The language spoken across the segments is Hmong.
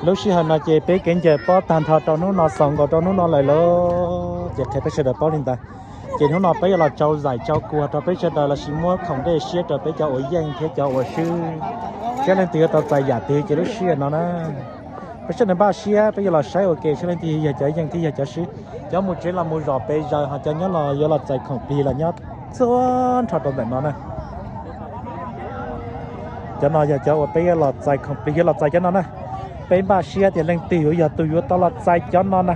Lub sij hawm no ces peb kev ncaws pob tag nrho rau hnub no xaus nkaus rau hnub no lawm lauj, ces qhia peb sawv daws paub li ntawd. Ces hnub no peb yuav los tsau zaim tsau kuas rau peb sawv daws lossis muab khoom dej siab rau peb cov uas yeej thiab cov uas swb, saib leej twg yuav tau txais yam twg ces lub sij hawm no na. Peb sawv daws npaj siab peb yuav los saib ua ke saib leej twg yog cov yeej thiab yog cov swb. Cov mus tsev los mus zom pes zaws, ho cov nyob los yuav los txais khoom plig los nyob txhua nrho rau ntawm no na. Cov no yog cov uas peb yuav los txais khoom plig, yuav los txais cov no na. Peb npaj siab tias leej twg yuav yog tus yuav tau los txais cov no na.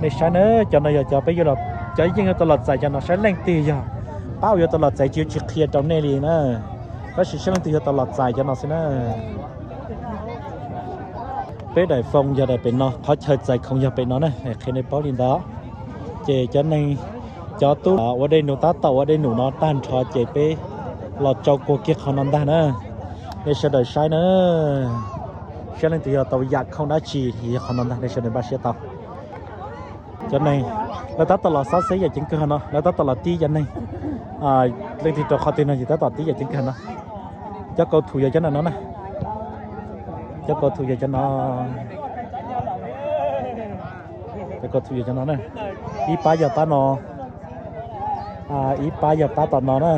Nej saib na, cov no yog cov peb yuav, cov yeej yuav tau los txais cov no, saib leej twg yog pab uas yuav tau los txais, tsis, tsis qhia rau nej li na. Tab sis saib leej twg yuav tau los txais cov no xwb na. Peb daim foo yog daim pem no, qhov chaw txais khoom yog pem no na, qhia nej paub li ntawd. Ces cov neeg, cov tub ua dej num, tab tom ua dej num no tag nrho ces peb los tsau kuas kiag qhov no ntag na. Nej sawv daws saib na, saib leej twg yog tau yam khoom dab tsi, yog qhov no ntag, nej sawv daws npaj siab tau. Cov neeg, lawv tab tom los xov xeeb yam ceev kawg no, lawv tab tom los tib cov neeg. Leej twg rau qhov twg no ces tab tom tib yam ceev kawg no. Cov kaus thum yog cov no na. Cov kaus thum yog cov no. Cov kaus thum yog cov no na. Ib pab yog pab no. Ib pab yog pab tom no na.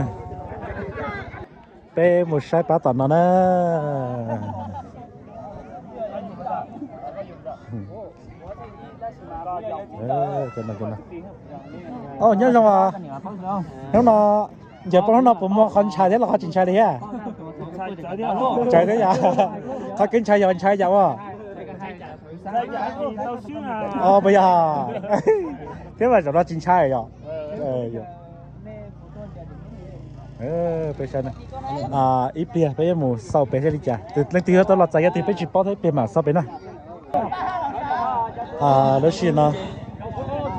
Peb mus saib pab tom no na. Nyob zoo os. Hnub no, ncaws pob hnub no puas muaj qhov ntshai thiab los qhov tsis ntshai li thiab? Ntshai thiab yom. Qhov kev ntshai yog ntshai yam ua, o, puas yog? Thiab mas zaum no tsis ntshai yom. Peb saib, ib pliag peb yuav mus xauj pem thiab li cas, leej twg yuav tau los txais, yog tias peb tsis paub thiab ib pliag mam xauj pem na. Lub sij hawm no,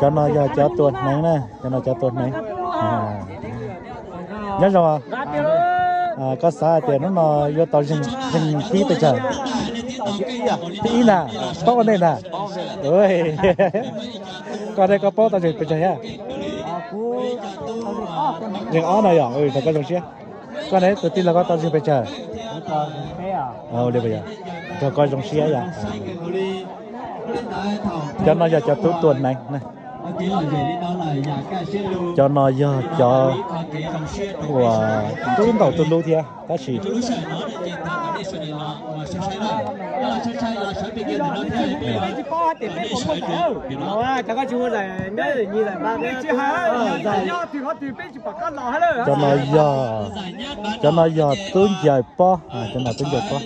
cov no yog cov tua hneev na, cov no cov tua hneev. Nyob zoo, koj xav hais tias hnub no yuav tau zeeg thib pes tsawg? Thib ib ntag, paub ua ntej ntag. Koj ne, koj paub tau zeeg pes tsawg thiab? Zeeg ob no yom, koj zoo siab. Koj ne, tus tij laug koj tau zeeg pes tsawg? Li, nrog koj zoo siab yom. Cov no yog cov tub tua hneev. Cov no yog cov uas tub ntaus tub lub thiab tab sis cov no yog, cov no yog tub ncaws pob, cov no tub ncaws pob.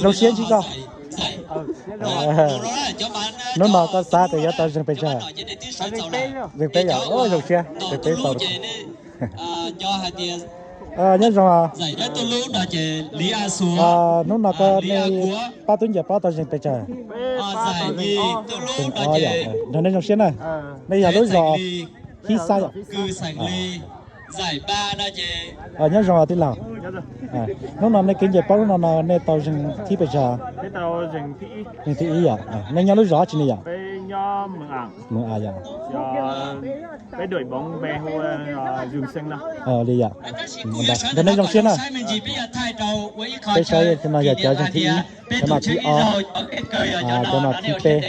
Zoo siab ntsib koj. Hnub no koj xav tias yuav tau zeeg pes tsawg? Zeeg peb yom, zoo siab, zeeg peb tau. Nyob zoo, hnub no koj nej pab tub ncaws pob tau zeeg pes tsawg? Zeeg ob yom, nrog nej zoo siab na. Nej yog lub zos Hib Xab yom. Nyob zoo tij laug. Hnub no nej kev ncaws pob hnub no no nej tau zeeg thib pes tsawg? Zeeg thib ib yom. Nej nyob lub zos dab tsi ne yom? Mws A yom. Li yom. Nrog nej zoo siab na. Peb saib no yog cov zeeg thib ib, cov no thib ob, cov no thib peb.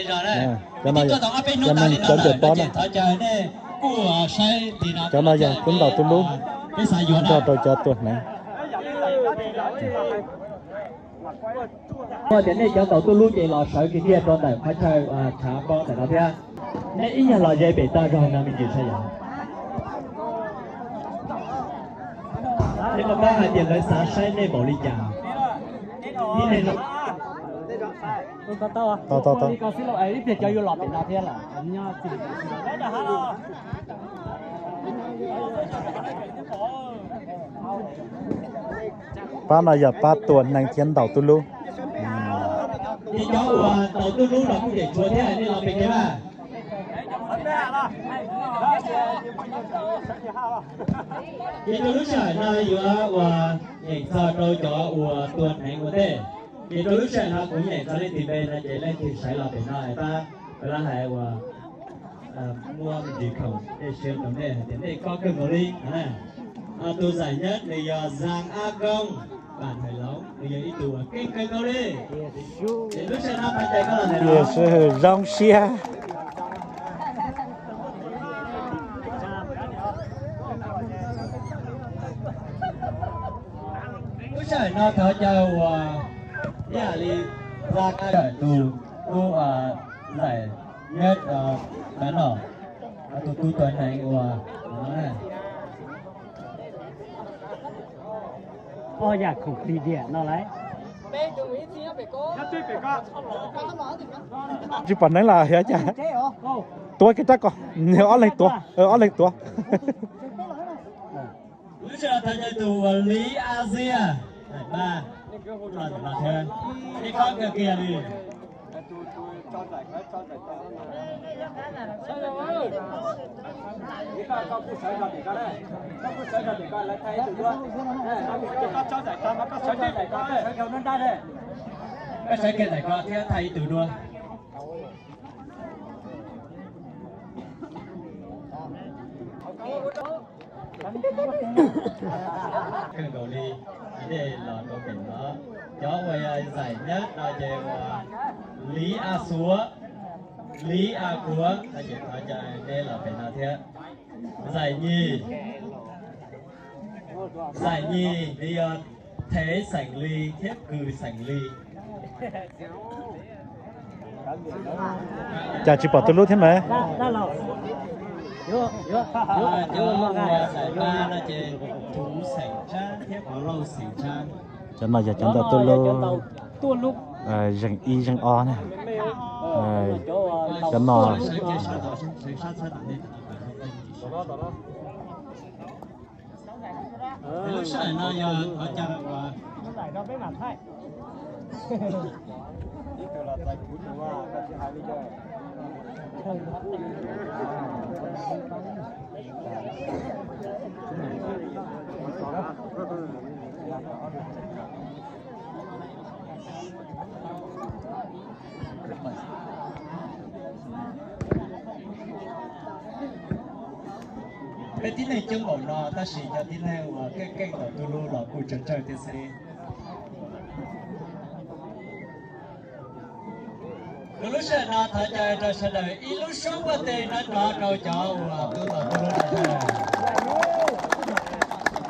Cov no yog cov neeg cov ncaws pob na. Cov no yog tub ntaus tub lub nrog rau cov tua hneev. Tias nej cov ntaus tub lub ces los sawv kiag kiag rau ntawm qhov chaw tshav pob ntawm no thiab. Nej ib nyuag los ze pem toj zog no me ntsis saib yom. Nej puas paub hais tias lawv xav saib nej npaum li cas? Ib pliag cov yuav los pem no thiab lawm. Pab no yog pab tua hneev thiab ntaus tub lub. Ces cov uas ntaus tub lub los kuj yeem tshuav thiab, nej los pem kev mas. Ces rau lub sij hawm no yuav uas nyeem txog rau cov uas tua hneev ua ntej. Ces rau lub sij hawm no kuv nyeem txog leej twg npe no ces leej twg sawv los pem no es pab, pab lab hais uas muab me ntsis khoom dej siab rau nej hais tias nej koob kawg nkaus li. Tus giải nhất nws yog Zang A Koob, bản Hải Lống, nws yog ib tug uas keej kawg nkaus li. Tiam sis zoo siab. Lub sij hawm no thov caw uas ib yam li Za Ka Sawm tus tub zais nyob no, tus tub tuam neeg uas no na. Ob yam khoom plig diam no lauj. Tsis pom neeb los yog cas? Tuav kiag rab ko, ob leeg tuav, ob leeg tuav. Lub sij hawm thov caw tus uas Liv A Xias, ib qho kawg kiag li. Koj sawv kiag ntawm ko thiab thaij ib tug dua. Kawg nkaus li, nej los rau pem no. Cov uas yog zais nyab no ces uas Liv A Xuav, Liv A Kuav no ces thov caw nej los pem no thiab. Zais nyis, zais nyis nws yog Thev Xeem Lis thiab Kws Xeem Lis. Cas tsis pom tus lub thiab mas? Cov uas zais pa no ces Thuv Xeem Tsab thiab Pov Lauj Xeem Tsab. Cov no yog cov ntawm tuaj lub zeem ib zeem ob na. Cov no Lub sij hawm no yog thov caw uas Peb tib neeg coob npaum no tab sis cov tib neeg uas keej keej ntawm tus lub los kuj tsawg tsawg thiab xwb. Lub sij hawm no thov caw rau sawv daws ib lub suab npuaj teg nrov nrov rau cov uas tub los tub lub no.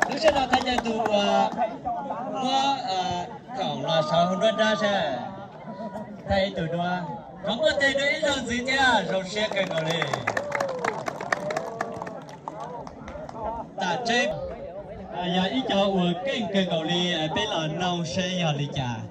Lub sij hawm no thov caw tus uas muab khoom los sawv hauv nruab nrab seb, thaij ib tug dua, rov npuaj teg dua ib zaug ntxiv thiab, zoo siab kawg nkaus li. Tam tseeb yog ib co uas keej kawg nkaus li, peb los noog seb yog li cas.